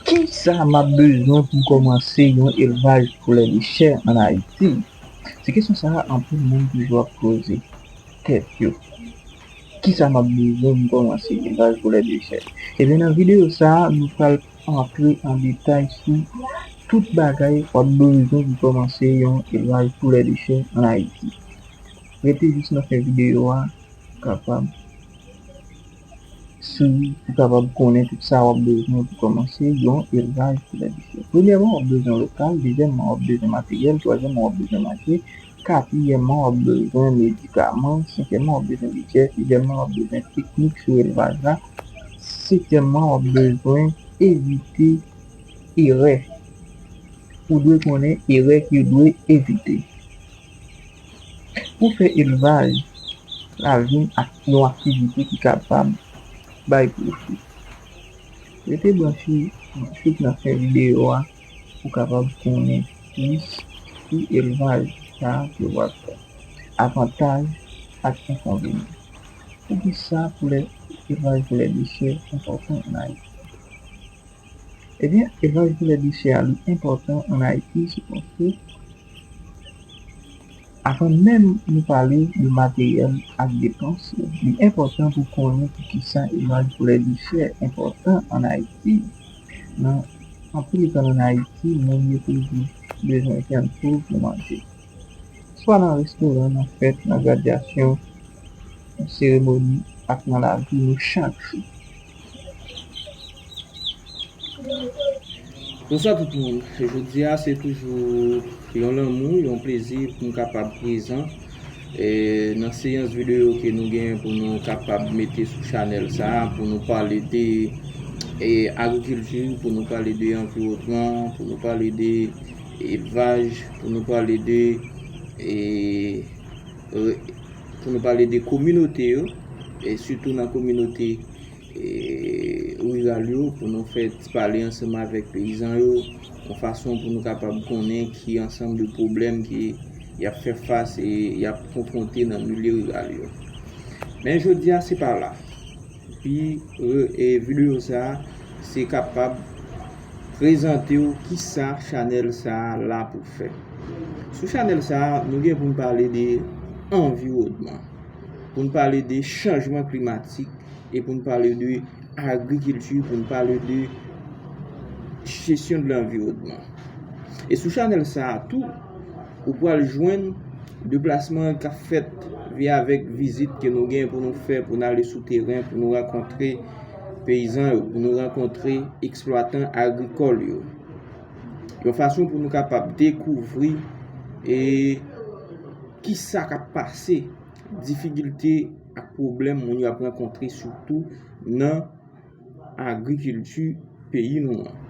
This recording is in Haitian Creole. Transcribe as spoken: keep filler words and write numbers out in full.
Kisa m ap bezwen pou m kòmanse yon elvaj poulè de chè ann Ayiti? Se kesyon sa a anpil moun toujou ap poze tèt yo. Kisa m ap bezwen pou m kòmanse elvaj poulè de chè? Ebyen, nan videyo sa a, nou pral antre an detay sou tout bagay w ap bezwen pou w kòmanse yon elvaj poulè de chè ann Ayiti. Rete jis nan fen videyo a pou w kapab swiv, pou w kapab konnen tout sa w ap bezwen pou w kòmanse yon elvaj poulè de chè. Premyèman, w ap bezwen lokal, dezyèmman, w ap bezwen materyèl, twazyèmman, w ap bezwen manje, katriyèmman, w ap bezwen medikaman, senkyèmman, w ap bezwen bidjè, sizyèmman, w ap bezwen teknik sou elvaj la, setyèmman, w ap bezwen evite erè. Ou dwe konnen erè ki w dwe evite. Pou fè elvaj la vin ak yon aktivite ki kapab bay pwofit. Rete branche jouk nan fen videyo a pou w kapab konnen plis sou elvaj sa a ke w ap fè, avantaj ak enkonvenyan. Poukisa poulè, elvaj poulè de chè enpòtan ann Ayiti? Ebyen, elvaj poulè de chè a li enpòtan ann Ayiti, se paske avan menm nou pale de materyèl ak depans yo, li enpòtan pou konnen poukisa elvaj poulè de chè enpòtan ann Ayiti. Nan anpil zòn ann Ayiti, moun yo toujou bezwen vyann tou pou manje. Swa nan restoran, nan fèt, nan gradyasyon, nan seremoni ak nan lavi nou chak jou. Bonswa tout moun. Jodi a se toujou yon lanmou, yon plezi pou m kapab prezan, e, nan seyans videyo ke nou gen pou nou kapab mete sou chanèl sa a, pou nou pale de, e, agrikilti, pou nou pale de anviwònman, pou nou pale de elvaj, pou nou pale de, e, re-, pou nou pale de kominote yo, e sitou nan kominote, e, riral yo, pou nou fè ti pale ansanm avèk peyizan yo, yon fason pou nou kapab konnen ki ansanm de pwoblèm ke y ap fè fas e y ap konfwonte nan milye riral yo. Men jodi a, se pa la. Pi, e, e, videyo sa a, se kapab prezante w kisa chanèl sa a la pou fè. Sou chanèl sa a, nou gen pou n pale de anviwònman, pou n pale de chanjman klimatik e pou n pale de agrikilti, pou n pale de jesyon de lanviwònman. E sou chanèl sa a tou, ou pral jwenn deplasman k ap fèt via avèk vizit ke nou gen pou nou fè, pou n ale sou teren, pou nou rankontre peyizan yo, pou nou rankontre eksplwatan agrikòl yo. Yon fason pou nou kapab dekouvri e kisa k ap pase, difikilte ak pwoblèm moun yo ap rankontre, sitou nan agrikilti peyi nou an.